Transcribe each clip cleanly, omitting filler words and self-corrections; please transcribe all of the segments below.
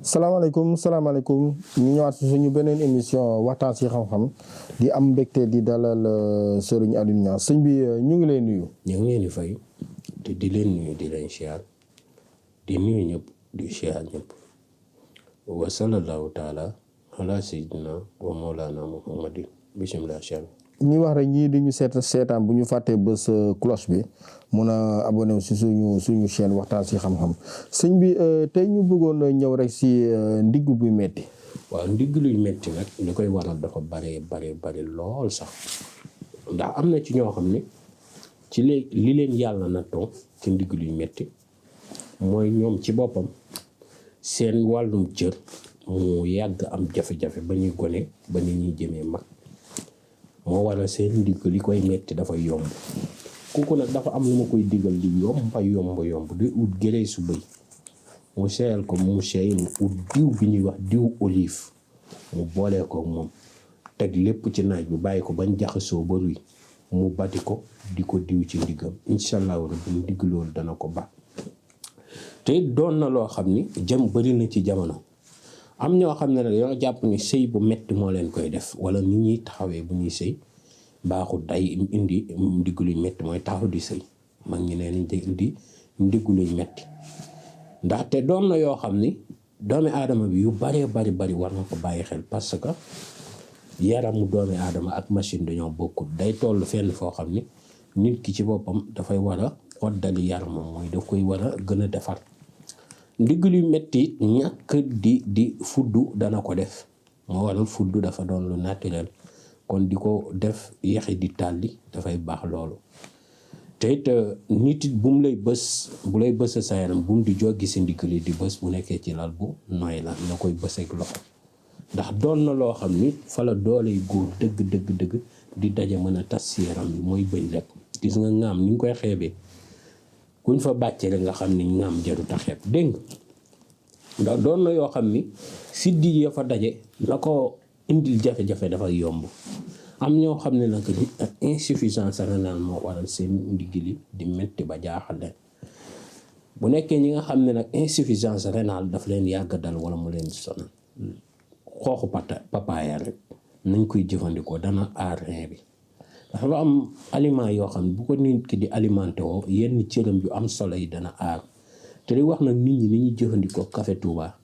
salaamaaleykum ñu ñëwaat si suñu beneen émission waxtaan si xam-xam di am mbégte di dalal Serigne Alioune Niang sëñ bi ñu ngi lay nuyu. ñu ngi leen di fay te di leen nuyu di leen siyaar di nuyu ñëpp di siyaar ñëpp wa sallallahu taala ala sayyidina wa mawlana muhammadin bismillah siyaar. ñuy wax rek ñii di ñu seetaan bu ñu fàttee bés cloche bi mun a abonné si suñu chaîne waxtaan si xam-xam sëñ bi tey ñu bëggoon ñëw rek si ndigg buy metti. waaw ndigg luy metti nag li koy waral dafa bare lool sax ndax am na ci ñoo xam ne ci li leen yàlla nattoo ci ndigg luy metti mooy ñoom ci boppam seen wàllum cër mu yàgg am jafe-jafe ba ñuy gone ba ni ñuy jëmee mag moo waral seen ndigg li koy metti dafa yomb kooku nag dafa am lu ma koy digal li yomb di ut gëree su bëy mu seeyal ko mu seey mu ut diw bi ñuy wax diw olive mu boolee ko moom teg lépp ci naaj bi bàyyi ko bañ jaxasoo ba ruy mu bati ko di ko diw ci ndiggam incha allahu rabbi ndigg loolu dana ko ba te doon na loo xam ni bëri na ci jamono am ñoo xam ne nag yoo jàpp ni sëy bu metti moo leen koy def wala ni ñuy taxawee bu ñuy sëy baaxul day indi ndigg luy metti mooy taxaw di sëy mag ñi nee nañ day indi ndigg luy metti ndaxte doon na yoo xam ni doomi aadama bi yu bari war na ko bàyyi xel parce que yaramu doomi aadama ak machine dañoo bokkul day toll fenn foo xam ni nit ki ci boppam dafay war a xoddali yaramam mooy daf koy war a gën a defar ndigg luy metti ñàkk di fuddu dana ko def moo waral fuddu dafa doon lu naturel kon di ko def yaxi di tàlli dafay baax loolu te it nit it bu lay bës sa yaram bu mu di joggi si ndigg li di bës bu nekkee ci lal bu nooy la nga koy bëseeg loxo ndax doon na loo xam ni fa la dooley góor dëgg di daje mën a tas si yaram bi mooy bëñ rek gis nga ŋaam ni nga koy xeebee kuñ fa bàccee rek nga xam ni ŋaam jarut a xeeb dégg ndax doon na yoo xam ni siddi ya fa daje la ko indil jafe-jafe dafay yomb am ñoo xam ne nag insuffisance rénale moo waral seen ndigg li di metti ba jaaxal leen bu nekkee ñi nga xam ne nag insuffisance rénale daf leen yàgg dal wala mu leen sonal xooxu papaaya rek nañ koy jëfandikoo dana aar rein bi dafa am aliment yoo xam ne bu ko nit ki di alimenté woo yenn cëram yu am solo yi dana aar te di wax nag nit ñi ni ñuy jëfandikoo café Touba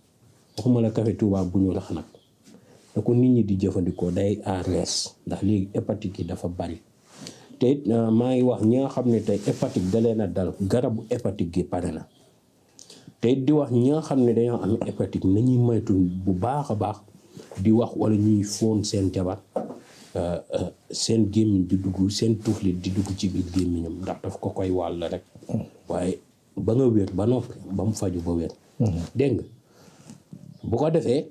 waxuma la café Touba bu ñu rax nag da ko nit ñi di jëfandikoo day aar rees ndax léegi hépatique yi dafa bari te it maa ngi wax ñi nga xam ne tey hépatique da leen a dal garabu hépatique gi pare na te it di wax ñi nga xam ne dañoo am hépatique nañuy moytu bu baax a baax di wax wala ñuy fóon seen jabar seen gémmiñ di dugg seen tuuflit di dugg ci biir gémmiñam ndax daf ko koy wàll rek waaye ba nga wér ba noppi ba mu faju ba wér dégg nga bu ko defee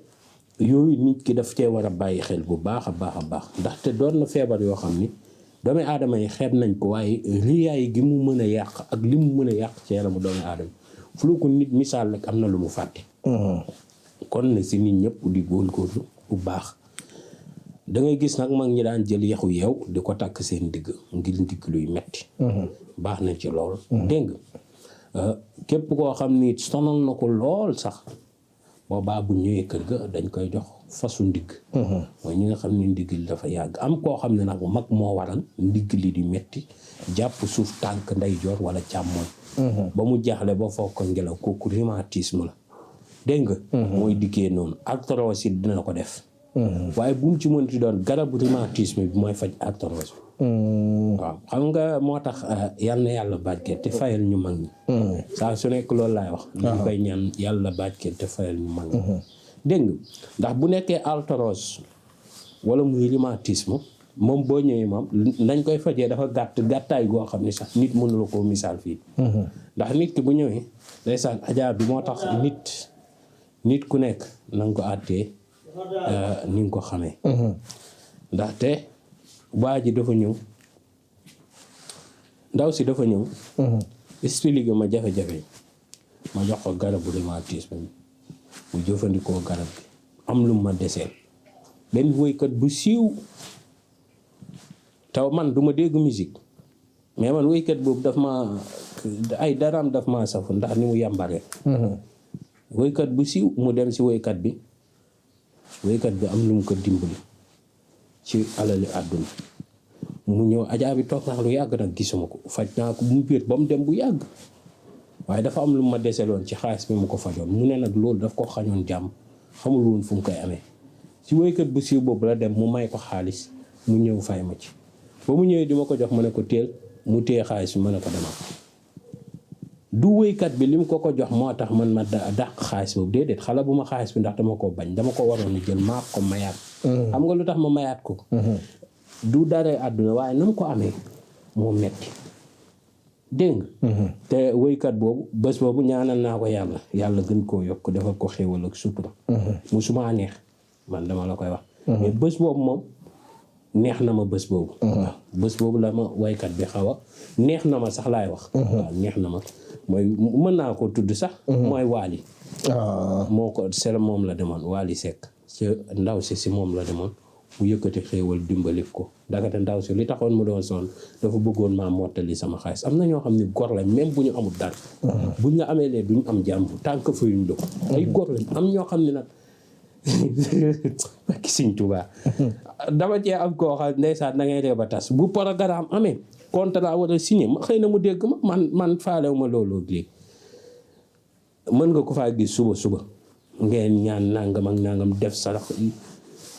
yooyu nit ki daf cee war a bàyyi xel bu baax a baax ndaxte doon na feebar yoo xam ni doomi aadama yi xeeb nañ ko waaye riyaay gi mu mën a yàq ak li mu mën a yàq ci yaramu doomi aadama fu lu ko nit misaal rek am na lu mu fàtte kon na si nit ñëpp di góorgóorlu bu baax da ngay gis nag mag ñi daan jël yaxu yeew di ko takk seen digg ngir ndigg luy metti baax na ci lool dégg nga képp koo xam ni sonal na ko lool sax boobaa bu ñëwee kër ga dañ koy jox fasu ndigg mooy ñi nga xam ne ndigg li dafa yàgg am koo xam ne nag mag moo waral ndigg li di metti jàpp suuf tànk ndeyjoor wala càmmoñ ba mu jaaxle ba foog ko ngelaw kooku rhumatisme la dégg nga mooy dikkee noonu arthrose it dina ko def waaye bu mu ci mënti doon garabu rhumatisme bi mooy faj arthrose waaw xam nga moo tax yal na yàlla barkeel te fayal ñu mag ñi saa su nekk loolu laay wax ñu koy ñaan yàlla barkeel te fayal ñu mag ñi dégg nga ndax bu nekkee arthrose wala muy rhumatisme moom boo ñëwee moom nañ koy fajee dafa gàttaay goo xam ne sax nit mënula koo misaal fii. ndax nit ki bu ñëwee ndeysaan Adja bi moo tax nit ku nekk na nga ko àttee ni nga ko xamee. ndaxte waa ji dafa ñëw ndaw si dafa ñëw. expliqué ma jafe-jafe ma jox ko garabu rhumatisme mu jëfandikoo garab bi am lu ma deseel benn woykat bu siiw taw man du ma dégg musique mais man woykat boobu daf ma ay daraam daf ma safu ndax ni mu yàmbaree. woykat bu siiw mu dem si woykat bi am lu mu ko dimbali ci alali àdduna mu ñëw Adja bi toog naa lu yàgg nag gisuma ko faj naa ko bu mu biir ba mu dem bu yàgg waaye dafa am lu ma deseloon ci xaalis bi mu ko fajoon mu ne nag loolu daf ko xañoon jàmm xamul woon fu mu koy amee ci woykat bu siiw boobu la dem mu may ko xaalis mu ñëw fay ma ci ba mu ñëwee di ma ko jox ma ne ko teel mu téye xaalis bi ma ne ko demal du woykat bi li mu ko jox moo tax man ma dàq xaalis boobu déedéet xala bu ma xaalis bi ndax dama ko bañ dama ko waroon a jël maa ko mayaat. xam nga lu tax ma mayaat ko. du dara àdduna waaye na mu ko amee moo metti dégg nga. te woykat boobu bés boobu ñaanal naa ko yàlla gën koo yokk defal ko xéewal ak sutura. musuma neex man dama la koy wax. mais bés boobu moom neex na ma bés boobu. bés boobu la ma woykat bi xaw a neex na ma sax laay wax. waaw neex na ma mooy mën naa ko tudd sax. mooy Waly. moo ko sel moom la demoon Waly Seck ci ndaw si moom la demoon. mu yëkkati xéewal dimbali ko ndakate ndaw si li taxoon mu doon sonn dafa bëggoon maa mottali sama xaalis am na ñoo xam ne gor lañ même bu ñu amul dara. buñ la amee lee duñ am jàmm tant que fayuñ la ko. ay gor lañ am ñoo xam ne nag ak Sëñ Tuubaa dama cee am koo xam ndeysaan da ngay ree ba tas bu programme amee contrat war a signé ma xëy na mu dégg ma man faalewu ma looloo léegi mën nga ko faa gis suba ngeen ñaan nangam ak nangam def sarax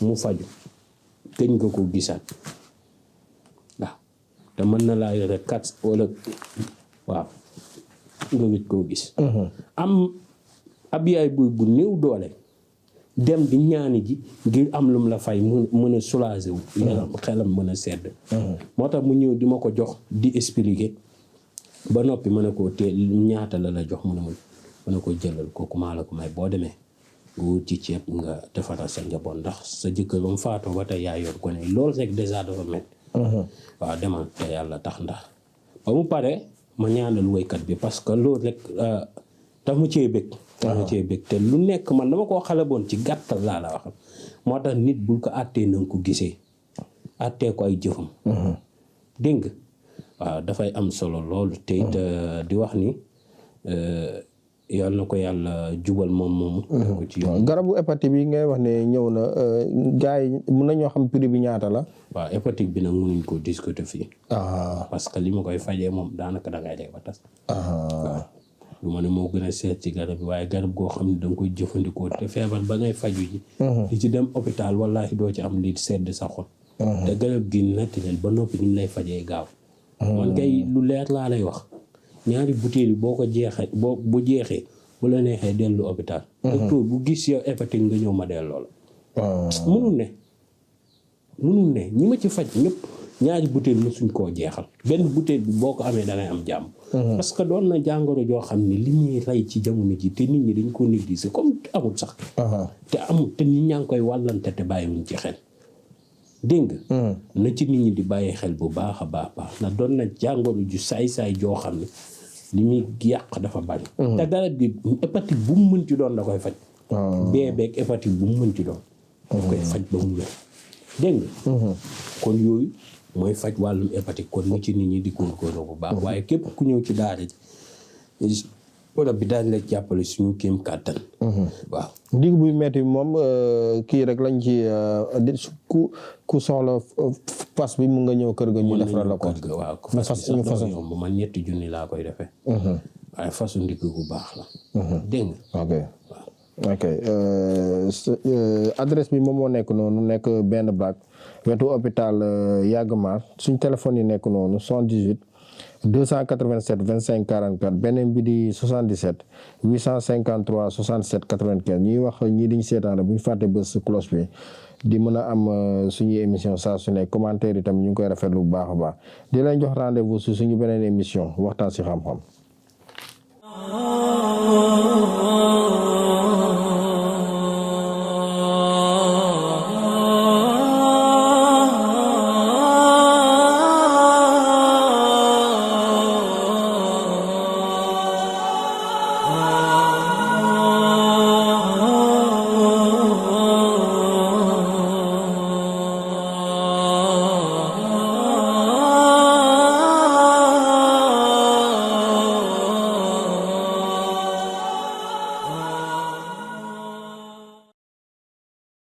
mu faju gëñ nga ko gisaat waaw te mën na laa yore kat wala waaw nga gëj koo gis. am ab yaay bu néew doole dem di ñaani ji ngir am lum la fay mën a soulager wu. yaram xelam mën a sedd. moo tax mu ñëw di ma ko jox di expliquer ba noppi mën a koo teel ñaata la jox mën a ko jëlal kooku maa la ko may boo demee. nga wut ci ceeb nga defaral sa njaboot ndax sa jëkkër ba mu faatoo ba tey yaa yor ko ne loolu rek dèjà dafa métti. waaw demal te yàlla tax ndax ba mu pare ma ñaanal woykat bi parce que loolu rek tax mu cee bëgg. te lu nekk man dama koo xalaboon ci gàttal laa la wax moo tax nit bul ko àttee na nga ko gisee àttee ko ay jëfam. dégg nga waaw dafay am solo loolu te it di wax ni. yàlla na ko yàlla jubal moom moomu. ci garabu hépatite bi ngay wax ne ñëw na gars yi mën nañoo xam prix bi ñaata la. waaw hépatite bi nag mënuñ koo discuter fii. parce que li ma koy fajee moom daanaka dangay dee ba tas. waaw lu ma ne moo gën a seet ci garab bi waaye garab goo xam ne danga koy jëfandikoo te feebar ba ngay faju ji. di ci dem hôpital wallaahi doo ci am li sedd sa xol. te garab gi naturel ba noppi ni mu lay fajee gaaw. man kay lu leer laa lay wax. ñaari butéel yi boo ko jeexee bu jeexee bu la neexee dellu hôpital. docteur bu gis yow hépatite nga ñëw ma delloo la. mënul ne ñi ma ci faj ñëpp ñaari butéel mësuñ koo jeexal benn butéel bi boo ko amee dangay am jàmm. parce que doon na jàngoro joo xam ne li ñuy rey ci jamono ji te nit ñi dañ ko négliger comme amul sax. te amul te nit ñaa ngi koy wàllante te bàyyiwuñ ci xel. dégg nga. na ci nit ñi di bàyyi xel bu baax a baax na doon na jàngoro ju saay-saay joo xam ne li muy yàq dafa bari. te garab bi hépatite bu mu mënti doon da koy faj. beeg hépatite bu mu mënti doon. da koy faj ba mu wér. dégg nga. kon yooyu mooy faj wàllum hépatite kon na ci nit ñi di góorgóorlu bu baax. waaye képp ku ñëw ci daara ji wala bi daañu la jàppale suñu kéem kàttan. waaw digg buy metti moom kii rek lañ ci ku soxla fas bi mu nga ñëw kër ga ñu defaral la ko. waaw fas bi sax yomb man 7 junni laa koy defee. waaye fasu ndigg bu baax la. dégg nga. ok adresse bi moom moo nekk noonu nekk benn bac wetu hôpital Yagmar suñ téléphone yi nekk noonu 78 287 25 44 beneen bi di 77 853 67 95 ñuy wax ñii diñ seetaan bu ñu fàtte bës cloche bi di mën a am suñuy émission saa su ne commentaire yi tamit ñu ngi koy rafetlu bu baax a baax di leen jox rendez-vous si suñu beneen émission waxtaan si xam-xam.